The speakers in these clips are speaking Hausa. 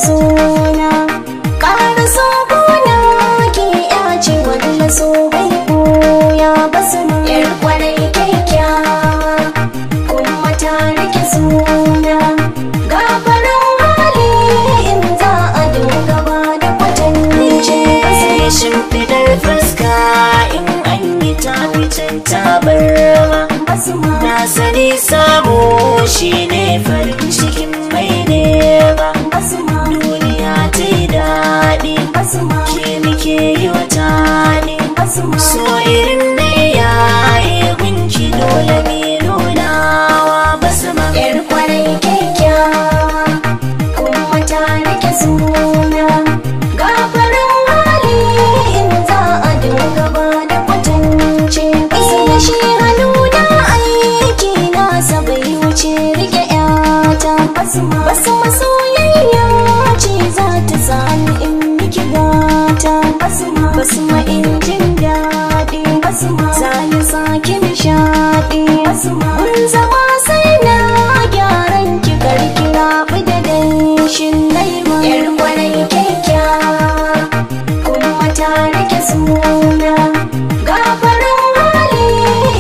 suna. Ƙara so gona ke ya ce wanda so bai koya basma. Yar kwarai kyakkyawa kuma ta rike suna. Gafarin hali in za a dinga ba da kwatance basma. Shimfidar fuska in an yi taficin tabarma. Basma. Na sani samu shi ne farin cikin mai nema. Basma. Duniya ta yi daɗi, Basma. ke muke yi wa tani. Basma. So irin na iyaye gunki dole mi nunawa basma. Yar kwarai kyakkyawa kuma ta rike suna. Gafarin hali in za a dinga ba da kwatance basma. Shi hannu na aiki nasa bai wuce rike yata basma. Basma soyayya ce za ta sani in miki gata basma. Basma in jin daɗi basma. Zani sake nishaɗi basma. Mun zama sai na gyaran ki karki rabu da danshin laima. Yar kwarai kyakkyawa kuma ta rike suna. Gafarin hali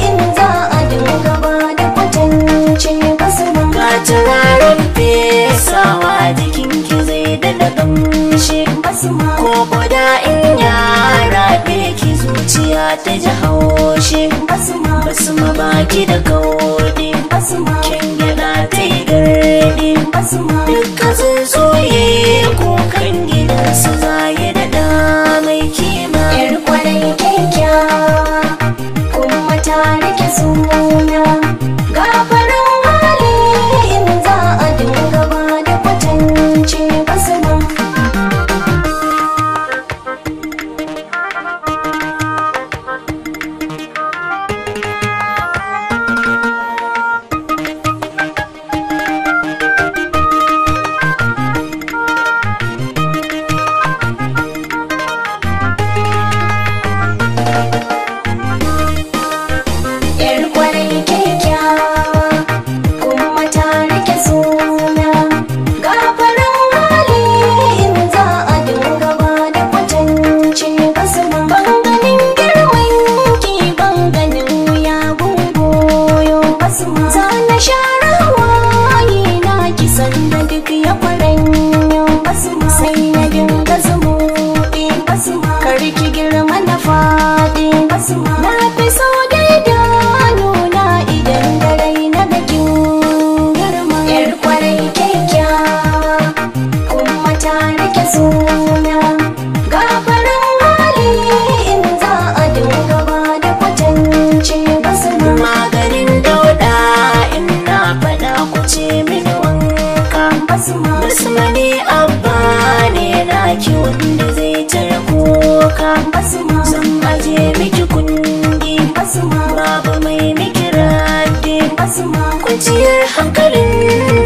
in za a dinga ba da kwatance basma. Ga turaren fesawa jikinki zai daɗa ƙamshi. Basma. Ko guda in yara ki zuciya ta ji haushi. Basma. Basma baki da kaudi, Basma. kin gyaɗa ta yi gardi. Basma. Duka tsuntsuye kukan gidansu za ya daɗa mai kima. Yar kwarai kyakkyawa kuma ta rike suna. Gafarin hali in za a dinga ba da kwatance basma. Yar kwarai kyakkyawa kuma ta rike suna. Gafarin hali in za a dinga ba da kwatance basma. Ban ganin girman ki ban ganin wuya gungoyo basma. Za na share hawaye na kisan da duk ya kwaranyo basma. Sai na dinga zumuɗi basma. Kar ki girma na faɗi basma. Na fi so da nuna idan da rai na ga kin girma. Yar kwarai kyakkyawa kuma ta rike suna. Gafarin hali in za a dinga ba da kwatance basma. Maganin dauɗa in na faɗa ku ce mini wanka. Basma. Basma ne abba ne naki wanda zai tare kuka. Basma. Zan aje miki kundi, Basma. babu mai miki raddi. Basma. Kwanciyar hankalin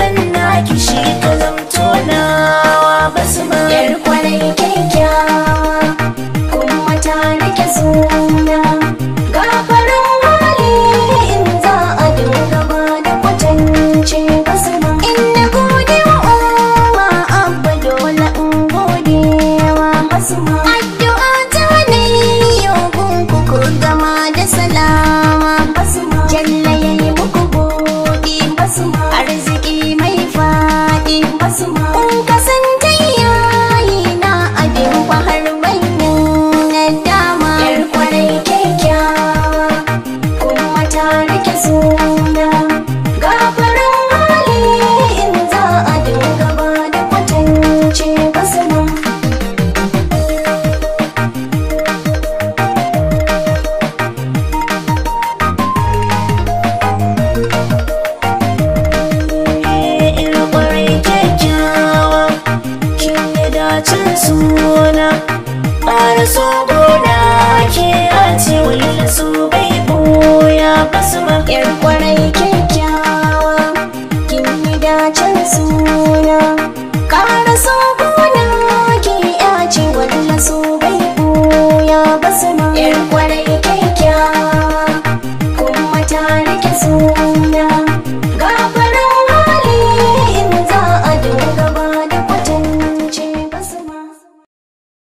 nan naki shi ka zamto nawa basma. Yar kwarai kyakkyawa kuma ta rike suna. Gafarin hali in za a dinga ba da kwatance basma. In na gode wa umma abba dole in gode wa basma. Addu'a ta ne yau gunku ku gama da salama basma. Jalla yayi muku buɗi basma. Arziki mai faɗi basma. Kun kasance yayi na abin har manyan nadama. Yar kwarai kyakkyawa kuma ta rike suna. Gafarin hali in za a dinga ba da kwatance basma. Yar kwarai kyakkyawa kin yi dacin suna. Ƙara so gona ke a ce wani su bai ɓoya basma. Yar kwarai kyakkyawa kin yi dacen suna. Ƙara so gona ke ya ce wanda so bai ɓuya basma. Yar kwarai kyakkyawa kuma ta rike suna.